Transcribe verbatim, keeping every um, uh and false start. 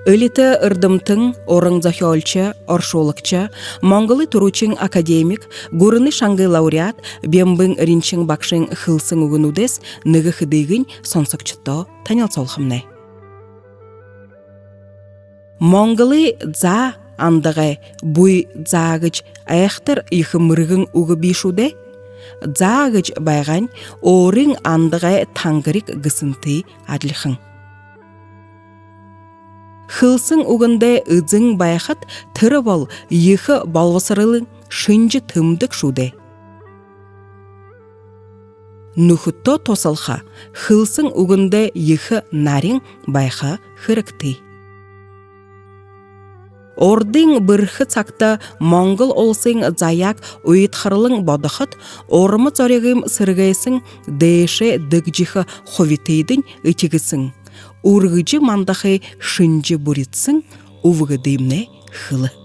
Элитэ эрдэмтэн, уран зохёолшо, оршуулагша, Монголой түрүүшын академик, гүрэнэй шангай лауреат Бямбын Ринчин багшын хэлсэн үгэнүүдһээ нэгэ хэдыгыень сонсогшодто танилсуулхамнай. Монголой заа андагай буй заа гэжэ айхатар ехэ мэргэн үгэ бии шуу даа. Заа гэжэ байгаань өөрын андагай тангариг гэсэнтэй адлихан. Хэлсэн үгэндээ эзэн байхада, тэрэ бол ехэ болбосоролой шэнжэ тэмдэг шүү даа. Нүхэдтөө тусалха, хэлсэн үгэндээ ехэ нарин байха хэрэгтэй. Урдын бэрхэ сагта Монгол улсын заяаг уйдхарлан бодоходо, урма зоригыем сэргээсэн, дээшээ дэгжэхэ хубитайдань этигэсэн, үргэжэ мандаха шэнжэ бүридсэн үбгэдымнай хэлэ.